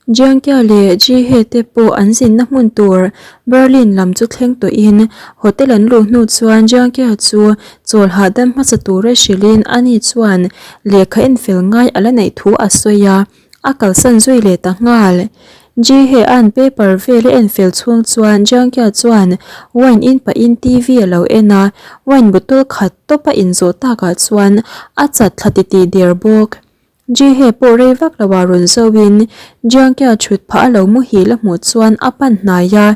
Jiangkia leh Jihe te pawh an zinna hmun tur Berlin lam chu thleng tawhin hotel an luh hnu chuan Jiangkia chu chawl hahdam hmasa tura hrilhin ani chuan lehkha enfel ngai a la neih thu a sawi a, a kalsan zui leh ta nghal. Jihe-a'n paper vel a enfel chhung chuan Jiangkia chuan wine in pahin TV a lo en a, wine bottle khat tawp a inzawh takah chuan a chat thla titih der bawk. Jihe pawh rei vak lo ah rawn zo in Jiangkia thut phah a lo muhil a hmuh chuan a pan hnai a,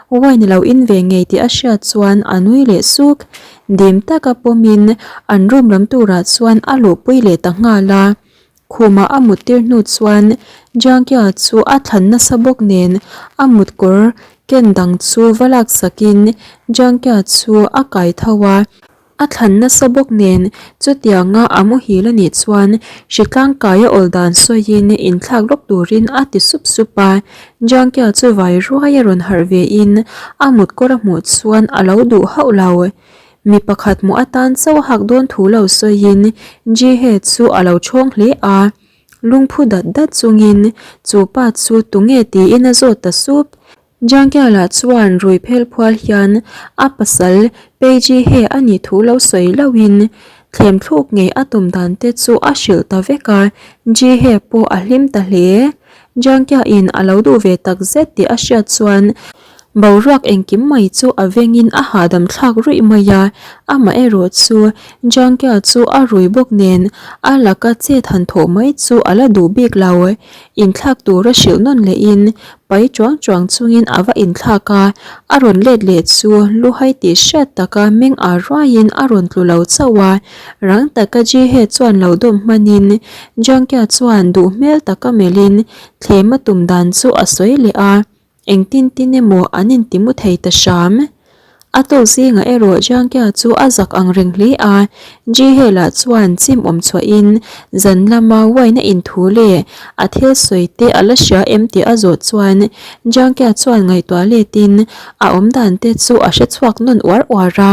wine a lo in ve ngei tih a hriat chuan a nui leh suk. Dim taka pawm in an room lam turah chuan a luhpui leh ta nghal a. Khumah a mut tir hnu chuan Jiangkia chu a thlan nasa bawk nen a mut kawr ken dang chu va lak sak in Jiangkia chu a kai tho a. A thlan nasa bawk nen chutianga a muhil a nih chuan hritlang kai a awl dan sawiin inthlak lawk turin a ti sup sup a. Jiangkia chu vai ruai a rawn harh vein a mut kawr a hmuh chuan a lo duh hauh lo. Mi pakhat hmuh atan chauh a hak dawn thu lo sawiin Jihe chu a lo chhawng hle a. Lungphu dat dat chungin chu pa chu tunge tiin a zawt ta sup. Jiangkiala chuan rui phel phual hian a pasal Peiji he a nih thu lo sawi lohin thlem thluk ngei a tum dan te chu a hrilh ta vek a, Jihe pawh a hlim ta hle. Jiangkiain a lo duh ve tak zet tih a hriat chuan boruak engkim mai chu a vengin a hahdam thlak ruih mai a, amaherawh chu Jiangkia chu a rui bawk nen a laka chet han thawh mai chu a la duh bik lo. Inthlak tura hrilh nawn lehin pai chuang chuang chungin a va inthlak a, a rawn let leh chu luhai tih hriat taka meng ar ruaiin a rawn tlu lo chauh a, rang taka Jihe chuan lo dawm hmanin Jiangkia chuan duh hmel taka melhin thlem a tum dan chu a sawi leh a. Engtin tin emaw an inti mu thei ta hram. A tawk zingah erawh Jiangkia chu a zak ang reng hle a, Jihe lah chuan chim awm chhuahin zan lama wine a inthu leh a thil sawi te a la hria em tih a zawh chuan Jiangkia chuan ngaihtuah letin a awmdan te chu a hre chhuak nawn uar uar a.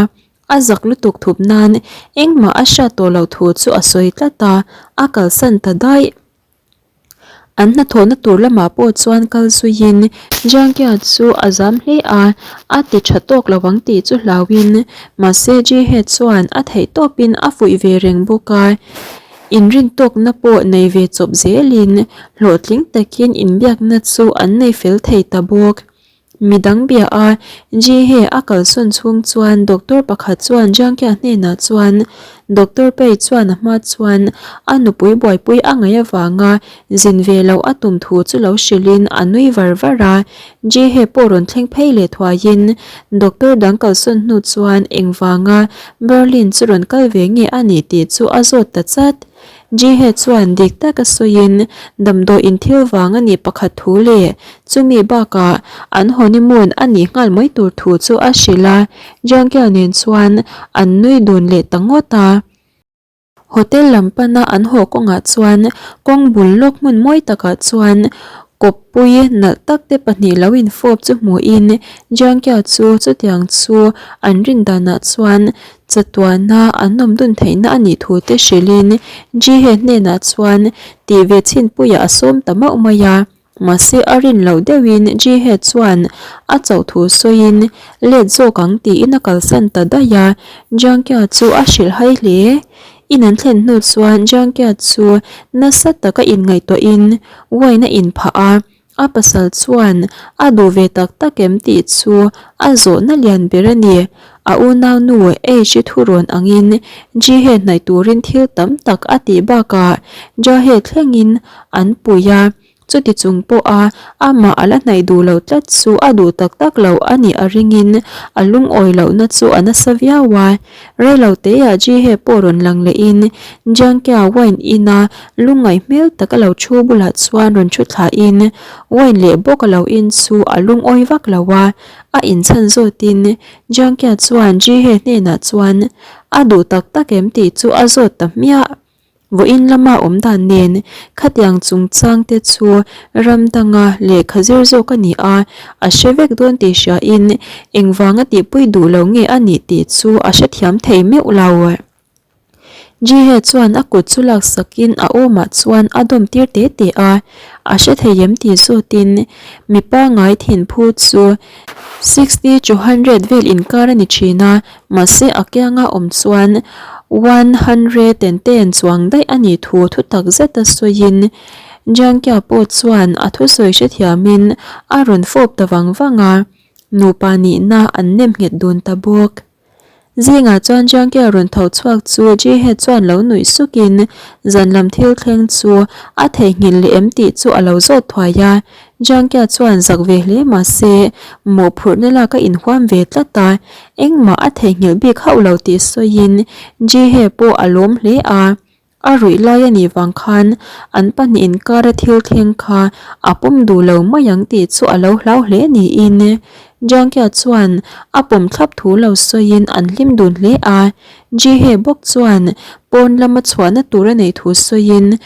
A zak lutuk thup nan engmah a hriat tawh loh thu chu a sawi tlat a, a kalsan ta daih. An hnathawhna tur lamah pawh chuan kal zuiin Jiangkia chu a zam hle a, a ti tha tawk lo ang tih chu hlauhin mahse Jihe chuan a theih tawpin a fuih ve reng bawk a, inrintawkna pawh nei ve chawp zelin hlawhtling takin inbiakna chu an nei fel thei ta bawk. Midang bia a, Jihe a kalsawn chhung chuan doctor pakhat chuan Jiangkia hnenah chuan Doctor Pei chuan a hma chuan a nupui buaipui a ngaih avanga zin ve loh a tum thu chu lo hrilhin a nui var var a, Jihe pawh rawn thleng phei leh thuaiin doctor dang kalsawn hnu chuan engvanga Berlin chu rawn kal ve nge a nih tih chu a zawt ta chat. Jihe chuan dik taka sawiin damdawiin thil vang a nih pakhat thu leh chumi bakah an honeymoon a nih nghal mai tur thu chu a hrilh a, Jiangkiao nen chuan an nui dun leh ta ngawt a. Hotel lam pana an haw kawngah chuan kawng bul lawk hmun mawi takah chuan kawppui nalh tak te pahnih lo infawp chu hmuhin Jiangkiao chu chutiang chu an rin danah chuan Chatuana an awm dun theihna a nih thu te hrilhin Jihe hnenah chuan tih ve chhinpuiah a sawm ta mauh mai a, mahse a rin loh deuhin Jihe chuan a chauh thu sawiin let zawk ang tiin a kalsan ta daih a, Jiangkia chu a hrilh hai hle. In an thlen hnu chuan Jiangkia chu nasa taka inngaihtuahin wine a inphah a, A pasal chuan a duh ve tak tak em tih chu a zawhna lian ber a ni. A unaunu H-i thurawn angin Jihe hnaih turin thil tam tak a tih bakah Jahe thlengin an pui a, chuti chung pawha amah a la hnaih duh lo tlat chu a duh tak tak lo a nih a ringin a lungawi lohna chu a nasa viau a. Reilo teah Jihe pawh rawn lang lehin Jiangkia wine ina lungngaih hmel tak a lo thu bulah chuan rawn thu thlahin wine leh bawk a lo in chu a lungawi vak lo a, a inchhan zawtin Jiangkia chuan Jihe hnenah chuan a duh tak tak em tih chu a zawt ta hmiah. Vawiin lama awm dan nen khatiang chungchang te chu ram danga lehkha zir zawk a ni a, a hre vek dawn tih hriain engvanga tihpui duh lo nge a nih tih chu a hrethiam thei meuh lo. Jihe chuan a kut chu laksakin a awmah chuan a dawm tir te te a, a hre thei em tih zawtin mi pangngai thinphu chu 60 to 100 vel inkar a ni thin a, mahse a kianga awm chuan 110 chuang daih a nih thu thu tak zeta sawiin Jiangkia pawh chuan a thusawi hrethiamin a rawn fawp ta vang vang a, nupa nihna an nem nghet dun ta bawk. Zingah chuan Jiangkia rawn tho chhuak chu Jihe chuan lo nuih sukin zan lam thil thleng chu a theihnghilh leh em tih chu a lo zawt thuai a. Jiangkia chuan zak ve hle mah se mawhphurhna lak a inhuam ve tlat a, engmah a theihnghilh bik hauh lo tih sawiin Jihe pawh a lawm hle a. A ruih lai a nih vang khan an pahnih inkara thil thleng kha a pawm duh lo mai ang tih chu a lo hlau hle niin Jiangkia chuan a pawm thlap thu lo sawiin an hlim dun hle a. Jihe bawk chuan pawn lama chhuahna tur a neih thu sawiin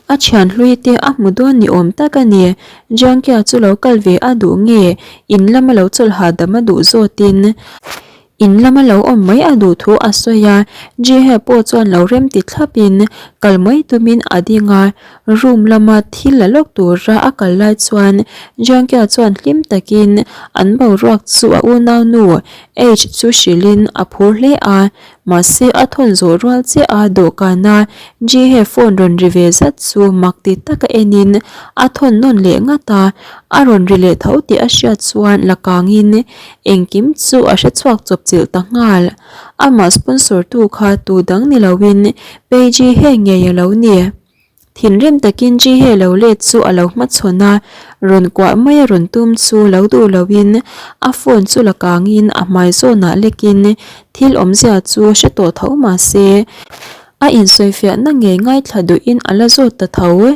a thian hlui te a hmu dawn ni awm tak a ni. Jiangkia chu lo kal ve a duh nge in lama lo chawlh hahdam a duh zawtin In lama lo awm mai a duh thu a sawi a, Jihe pawh chuan lo rem ti thlap in kal mai tumin a ding a, room lama thil la lawk tura a kal lai chuan Jiangkia chuan hlim takin an boruak chu a unaunu H chu hrilhin a phur hle a, mahse a thawn zawh rual chiah a dawhkana Jihe phone rawn ri ve zat chu mak ti taka enin a thawn nawn leh ngat a, a rawn ri leh tho tih a hriat chuan la kangin Engkim chu a hre chhuak chawp chilh ta nghal. Amah sponsor tu kha tu dang ni loin Pei Ji He ngei a lo ni. Thinrim takin Ji He lo let chu a lo hmachhawn a, rawn kuah mai a rawn tum chu lo duh loin a phone chu la kangin a hmai zawnah lekin thil awmzia chu hre tawh tho mah se A insawifiahna ngei ngaithla duhin a la zawt ta tho.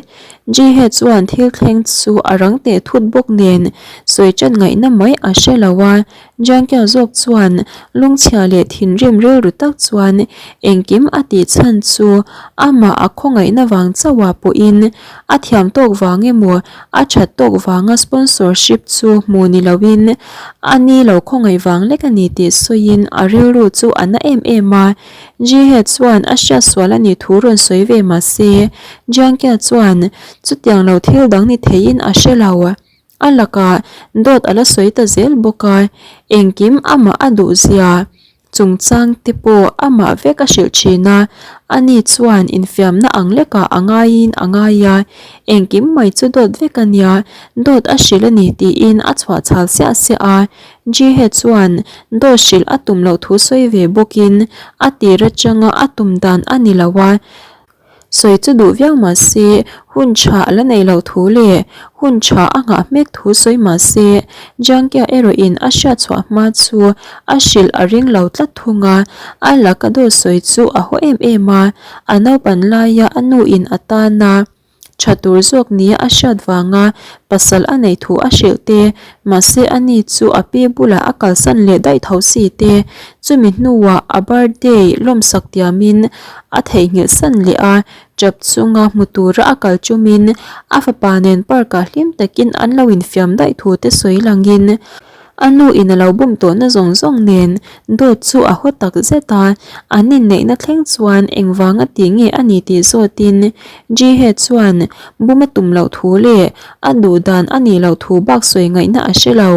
Jihe chuan thil thleng chu a rang teh thut bawk nen sawi ṭan ngaihna mai a hre lo a. Jiangkia zawk chuan lungchhia leh thinrim rilru tak chuan engkim a tih chhan chu amah a khawngaihna vang chauhah pawhin a thiam tawk vang emaw a ṭhat tawk vanga sponsorship chu hmu ni loin a ni lo khawngaih vang lek a ni tih sawiin a rilru chu a na em em a. Jihe chuan a hriat sual a nih thu rawn sawi ve mah se, Jiangkia chuan chutiang lo thil dang ni theiin a hre lo. A lakah dawt a la sawi ta zel bawk a, engkim amah a duh zia chungchang te pawh amah vek a hrilh thin a, ani chuan infiamna ang lekah a ngaiin a ngai a, engkim mai chu dawt vek a nia, dawt a hrilh a ni tiin a chhuah chhal siah siah a. Jihe chuan dawt hrilh a tum loh thu sawi ve bawkin a tir atanga a tum dan a ni lo a, sawi chu duh viau mah se hun tha a la nei loh thu leh hun tha a nghah hmek thu sawi mah se Jiangkia erawhin a hriat chhuah hma chu a hrilh a ring lo tlat thung a, a laka dawt sawi chu a haw em em a, a naupan laia a nuin a tan a. Tha tur zawk nia a hriat vanga pasal a neih thu a hrilh te, mahse a ni chu a pi bulah a kalsan leh daih tho si te, chumi hnuah a birthday lawmsak tiamin a theihnghilh san leh a, tap chunga hmu tura a kal tumin a fapa nen park ah hlim takin an lo infiam daih thu te sawi langin A nu in a lo bum tawhna zawng zawng nen dawt chu a haw tak zet a, an inneihna thleng chuan engvanga tih nge a ni tih zawtin Jihe chuan bum a tum loh thu leh a duh dan a nih loh thu bak sawi ngaihna a hre lo.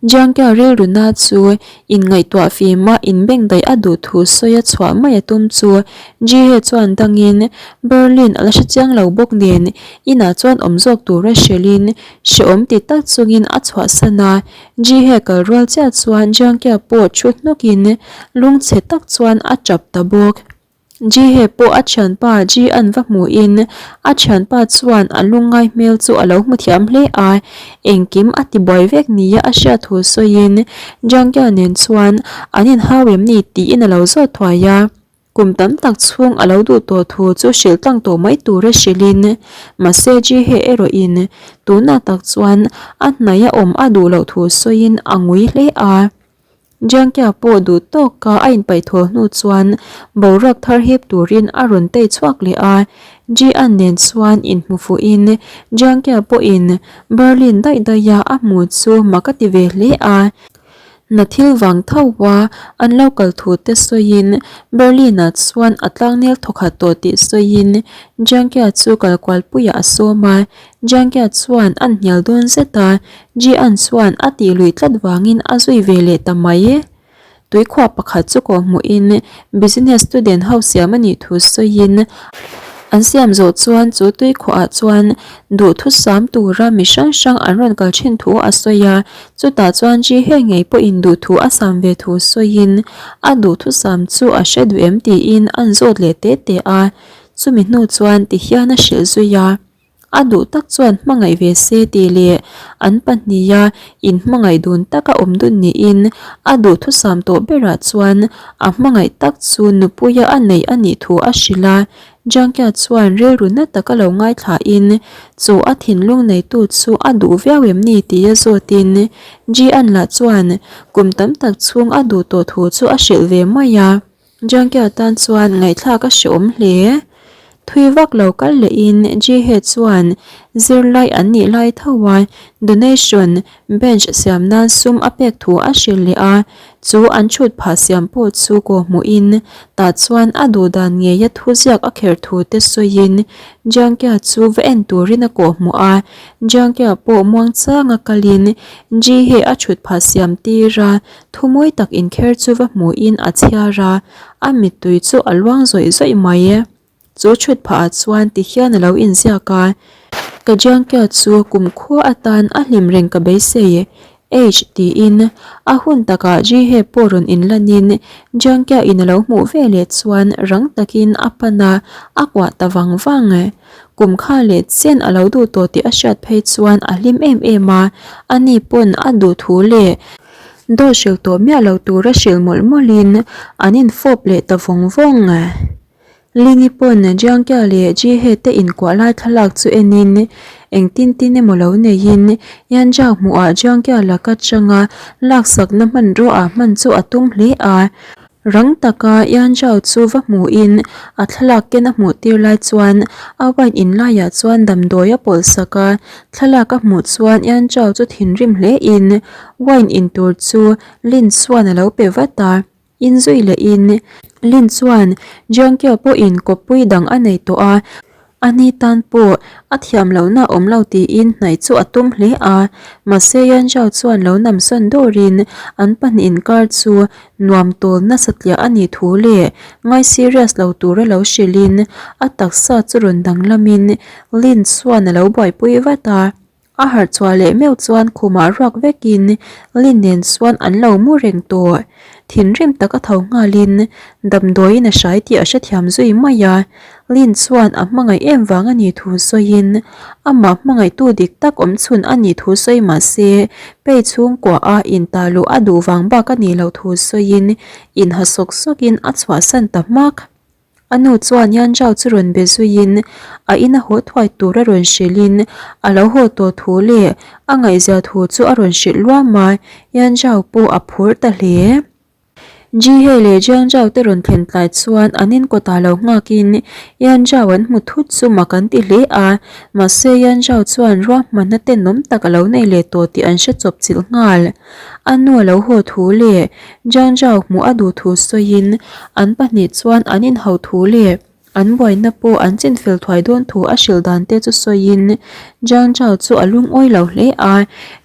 Jiangkia rilruna chu inngaihtuah fima inbengdaih a duh thu sawi a chhuah mai a tum chu Jihe chuan dangin Berlin a la hre chiang lo bawk nen inah chuan awm zawk tura hrilhin Hrehawm ti tak chungin a chhuahsan a, Jihe kal rual chiah chuan Jiangkia pawh thu hnawkin lungchhe tak chuan a tap ta bawk. Jihe pawh a thianpa Ji-an va hmuhin a thianpa chuan a lungngai hmel chu a lo hmu thiam hle a, engkim a ti buai vek nia a hriat thu sawiin Jiangkia nen chuan an inhau em ni tiin a lo zawt thuai a. Kum tam tak chhung a lo duh tawh thu chu hrilh tlang tawh mai tura hrilhin, mahse Jihe erawhin tunah tak chuan a hnaih a awm a duh loh thu sawiin a ngui hle a. Jiangkia pawh duh tawka a inpaih thawl hnu chuan boruak thar hip turin a rawn tei chhuak leh a, Jian nen chuan inhmu fuhin Jiangkia pawhin Berlin daih daiha a hmu chu mak a ti ve hle a. Hna thil vang tho a an lo kal thu te sawiin Berlin-ah chuan a tlangnel thawkhat tawh tih sawiin Jiangkia chu kal kualpuiah a sawm a. Jiangkia chuan an hnial dawn zet a, Ji-an chuan a tih luih tlat vangin a zui ve leh ta mai. Tuikhuah pakhat chu kawhhmuhin business student ho siam a nih thu sawiin an siam zawh chuan chu tuikhuahah chuan duhthusam tura mi hrang hrang an rawn kal thin thu a sawi a, chutah chuan Ji He ngei pawhin duhthu a sam ve thu sawiin a duhthusam chu a hre duh em tiin an zawt leh te te a, chumi hnu chuan tihian a hrilh zui a. A duh tak chuan hmangaih ve se tih leh an pahniha inhmangaih dun taka awm dun niin a duhthusam tawh berah chuan a hmangaih tak chu nupuia a neih a nih thu a hrilh a. Jangkia chuan rilru na taka lo ngaithlain chu a thinlung neitu chu a duh viau em ni tia zawtin Ji-an lah chuan kum tam tak chhung a duh tawh thu chu a hrilh ve mai a. Jangkia tan chuan ngaihthlak a hreawm hle. Thui vak lo kal lehin Jihe chuan zirlai an nih lai tho a donation bench siam nan sum a pek thu a hrilh leh a, chu an chhut phah siam pawh chu kawhhmuhin tah chuan a duh dan ngeia thuziak a kher thu te sawiin Jangkia chu va en turin a kawhhmuh a, Jangkia pawh muangchanga kalin Jihe a chhut phah siam tir a Thu mawi tak inkher chu va hmuhin a chhiar a, a mittui chu a luang zawih zawih mai e. Chu chhut phahah chuan ti hian a lo inziak a, Ka Jiangkia chu kumkhua atan a hlim reng ka beisei, H tiin a hun takah Jihe pawh rawn inlanin Jiangkia in a lo hmuh ve leh chuan rang takin a pan a, a kuah ta vang vang e. Kum kha leh chen a lo duh tawh tih a hriat phei chuan a hlim em em a, ani pawn a duh thu leh Dawt hrilh tawh miah lo tura hrilh mawlh mawlhin an infawp leh ta vawng vawng. Lingi pawn Jiangkia leh Jihe te inkuah lai thlalak chu enin engtin tin emaw lo neiin Yanzhao hmuhah Jiangkia laka changa laksakna hmanrua ah hman chu a tum hle a. Rang taka Yanzhao chu va hmuhin a thlalak ken a hmuh tir lai chuan a wine in laiah chuan damdawi a pawlh sak a, thlalak a hmuh chuan Yanzhao chu thinrim hle in wine in tur chu Lin chuan a lo pe vat a, in zui leh in Lin chuan Jiangqiao pawhin kawppui dang a nei tawh a, A ni tan pawh a thiam lohna a awm lo tiin hnaih chu a tum hle a, mahse Yanzhao chuan lo namsawn dawrin an pahnih inkar chu nuam tawl nasa tliah a nih thu leh ngai serious lo tura lo hrilhin a taksa chu rawn danglamin Lin chuan a lo buaipui vat a. A harh chhuah leh meuh chuan khumah ruak vekin Lin nen chuan an lo mu reng tawh. Thinrim tak a tho nghalin damdawiin a hrai tih a hrethiam zui mai a. Lin chuan a hmangaih em vang a nih thu sawiin amah hmangaihtu dik tak awm chhun a nih thu sawi mah se pei chhungkua a intah luh a duh vang bak a nih loh thu sawiin inha sawk sawkin a chhuahsan ta hmak. A nu chuan Yanzhao chu rawn be zuiin a ina haw thuai tur a rawn hrilhin a lo haw tawh thu leh a ngaihzia thu chu a rawn hrilh luam a, Yanzhao pawh a phur ta hle. Jihe leh Jiangzhao te rawn thlen tlai chuan an in kawtah lo nghakin Yanzhao an hmu thut chu mak an ti hle a, mahse Yanzhao chuan ruahmanna tenawm tak a lo nei leh tawh tih an hre chawp chilh nghal. A nu a lo haw thu leh Jiangzhao hmuh a duh thu sawiin an pahnih chuan an inhauh thu leh an buaina pawh an chinfel thuai dawn thu a hrilh dan te chu sawiin Jiangzhao chu a lungawi lo hle a.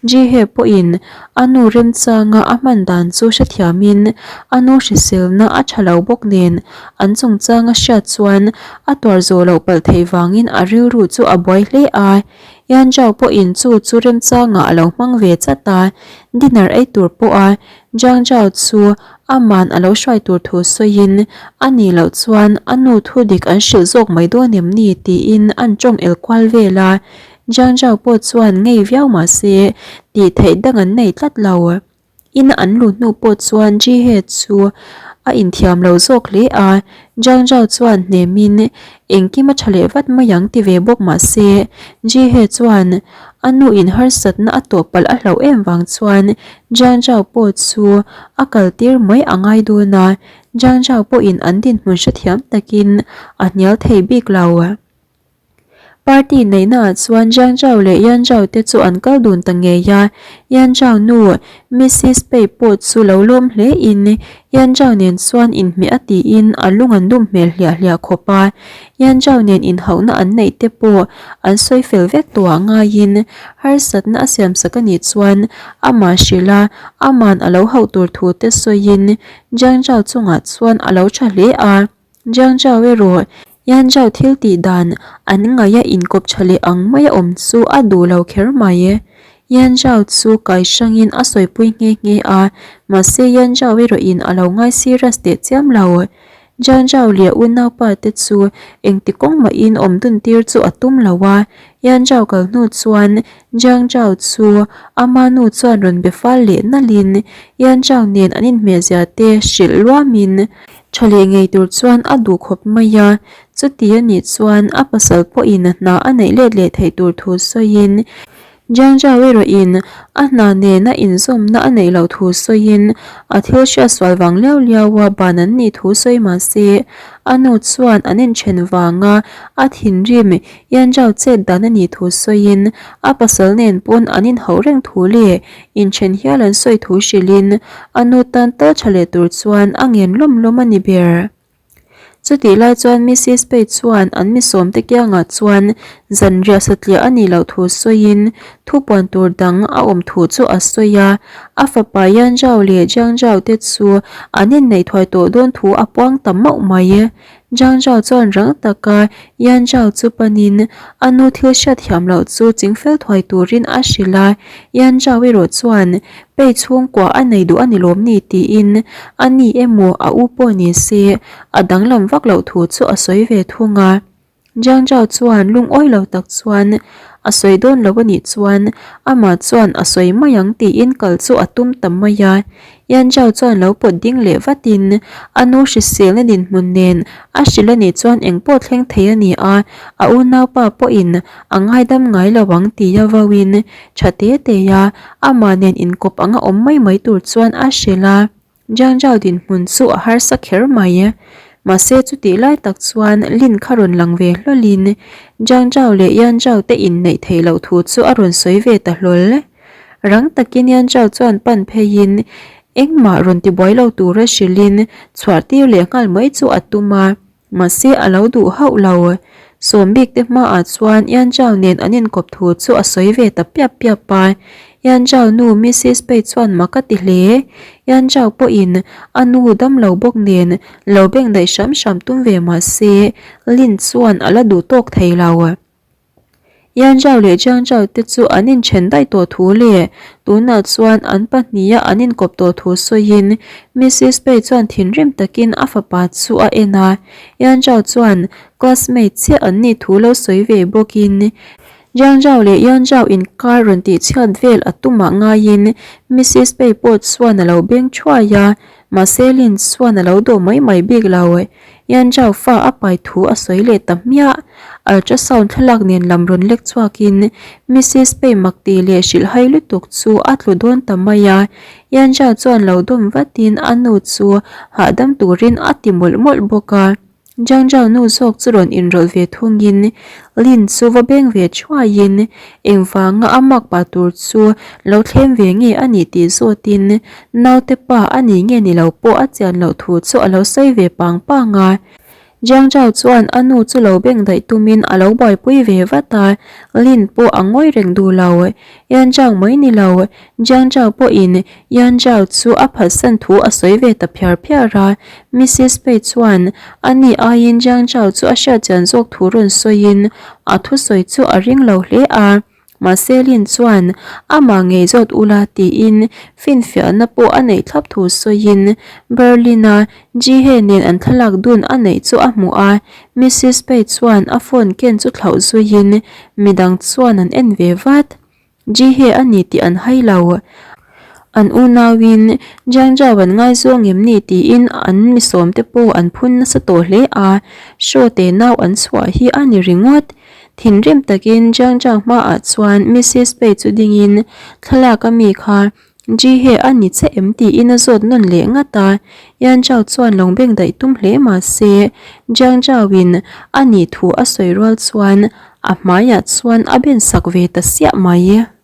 Jihe pawhin a nu remchanga a hman dan chu hrethiamin a nu hriselna a tha lo bawk nen an chungchanga hriat chuan a tuar zawh loh palh theih vangin a rilru chu a buai hle a. Yanzhao pawhin chu chu remchangah a lo hmang ve chat a, dinner ei tur pawha Jiangzhao chu aman a lo hruai tur thu sawiin a nih loh chuan a nu thu dik an hrilh zawk mai dawn em ni tiin an tawng el kual vel a, Jiangzhao pawh chuan ngei viau mah se tih theih dang an nei tlat lo. Ina an luh hnu pawh chuan Jihe chu a inthiam lo zawk hle a, Zhang Zhao chuan hnemin engkim a tha leh vat mai ang ti ve bawk mah se, Jihe chuan a nu in harsatna a tawh palh a hlauh em vang chuan Zhang Zhao pawh chu a kal tir mai a ngai dawn a, Zhang Zhao pawhin an dinhmun hrethiam takin a hnial thei bik lo. Party neihnaah chuan Jiang Zhao leh Yan Zhao te chu an kal dun ta ngei a, Yan Zhao nu Missis Pei pawh chu lo lawm hle in Yan Zhao nen chuan inhmeh a tiin a lung an dum hmel hliah hliah khawp a, Yan Zhao nen inhauhna an neih te pawh an sawi fel vek tawh ah ngaiin harsatna a siamsak a nih chuan amah hrilh a, aman a lo hauh tur thu te sawiin Jiang Zhao chungah chuan a lo tha hle a. Jiang Zhao erawh Yan Zhao thil tih dan an ngaih a inkawp tha leh ang mai a awm chu a duh lo kher mai. Yan Zhao chu kai hrangin a sawipui nghe nghe a, mahse Yan Zhao erawhin a lo ngai serious teh chiam lo. Jiang Zhao leh unaupa te chu engti kawng mahin awm dun tir chu a tum lo a, Yan Zhao kal hnu chuan Jiang Zhao chu ama nu chuan rawn be fal leh nalhin Yan Zhao nen an inhmehzia te hrilh luamin Tha leh ngei tur chuan a duh khawp mai a, chuti a nih chuan a pasal pawhin a hna a neih let leh theih tur thu sawiin Jiang Zhao erawhin a hna nena inzawmna a neih loh thu sawiin a thil hriatsual vang liau liau a ban an nih thu sawi mah se a nu chuan an inthen vanga a thinrim Yan Zhao chet dan a nih thu sawiin a pasal nen pawn an inhauh reng thu leh Inthen hial an sawi thu hrilhin a nu tan tal tha leh tur chuan a ngen lawm lawm a ni ber. Chutih lai chuan Missis Page chuan an mi sawmte kiangah chuan zanriah satliah a nih loh thu sawiin thupuan tur dang a awm thu chu a sawi a, a fapa Yan Zhao leh Jiang Zhao te chu an inneih thuai tawh dawn thu a puang ta mauh mai. Zhang Zhao chuan rang taka Yan Zhao chu panin a nu thil hriatthiam loh chu chingfel thuai turin a hrilh a, Yan Zhao erawh chuan Pei chhungkua a nei duh a ni lawm ni tiin a ni emaw a u pawh ni se a danglam vak loh thu chu a sawi ve thung a. Zhang Zhao chuan lungawi lo tak chuan a sawi dawn lo a nih chuan amah chuan a sawi mai ang tiin kal chu a tum ta mai a. Yan Zhao chuan lo pawt ding leh vatin a nu hriselna dinhmun nen a hrilh a nih chuan engpawh thleng thei a ni a, a unaupa pawhin a ngaidam ngai lo ang tia vauin tha te te a amah nen inkawp anga awm mai mai tur chuan a hrilh a. Jiang Zhao dinhmun chu a harsa kher mai. Mahse chutih lai tak chuan Lin kha rawn lang ve hlawlin Jiang Zhao leh Yan Zhao te inneih theih loh thu chu a rawn sawi ve ta hlawl. Rang takin Yan Zhao chuan pan pheiin engmah rawn tibuai lo tura hrilhin chhuah tir leh nghal mai chu a tum a, mahse a lo duh hauh lo. Sawm bik te hmaah chuan Yan Zhao nen an inkawp thu chu a sawi ve ta piap piap a, Yan Zhao nu Missis Pei chuan mak a ti hle. Yan Zhao pawhin a nu dam lo bawk nen lo bengdaih hram hram tum ve mahse Lin chuan a la duh tawk thei lo. Yan Zhao leh Jiang Zhao te chu an inthen daih tawh thu leh tunah chuan an pahniha an inkawp tawh thu sawiin Missis Pei chuan thinrim takin a fapa chu a en a. Yan Zhao chuan classmate chiah an nih thu lo sawi ve bawkin Jiang Zhao leh Yan Zhao inkar rawn tihchhiat vel a tumah ngaiin Missis Pei pawh chuan a lo beng thuai a, mahse Lin chuan a lo dawh mai mai bik lo. Yan Zhao fa a pai thu a sawi leh ta hmiah. Ultrasound thlalak nen lam rawn lek chhuakin Missis Pei mak tih leh hrilhhai lutuk chu a tlu dawn ta mai a. Yan Zhao chuan lo dawm vatin a nu chu hahdam turin a ti mawlh mawlh bawk a. Jiang Zhao nu zawk chu rawn inrawlh ve thungin Lin chu va beng ve thuaiin engvanga a mak pah tur chu lo thlem ve nge a nih tih zawtin naute pa a ni nge ni lo pawh a chian loh thu chu a lo sawi ve pang pang a. Jiang Zhao chuan a nu chu lo beng daih tumin a lo buaipui ve vat a, Lin pawh a ngawi reng duh lo. Yan Zhao mai ni lo, Jiang Zhao pawhin Yan Zhao chu a phatsan thu a sawi ve ta phiar phiar a, Missis Pei chuan a ni aiin Jiang Zhao chu a hriatchian zawk thu rawn sawiin a thusawi chu a ring lo hle a, mahse Lin chuan amah ngei zawt ula tiin finfiahna pawh a neih thlap thu sawiin Berlin-a Ji-he nen an thlalak dun a neih chu a hmuh a, Missis Pei chuan a phone ken chu thlauh zuiin midang chuan an en ve vat. Ji-he a ni tih an hai lo. An unauin Jiang Zhao an ngaizawng em ni tiin an mi sawmte pawh an phun nasa tawh hle a, show te nau an chhuah hi a ni ringawt. Thinrim takin Jiang Zhao hmaah chuan Missis Pei chu dingin thlalak a mi kha Ji-he a ni che em tiin a zawt nawn leh ngat a, Yan Zhao chuan lo beng daih tum hle mah se, Jiang Zhao-in a nih thu a sawi rual chuan. a hmaiah chuan a ben sak ve ta siah mai.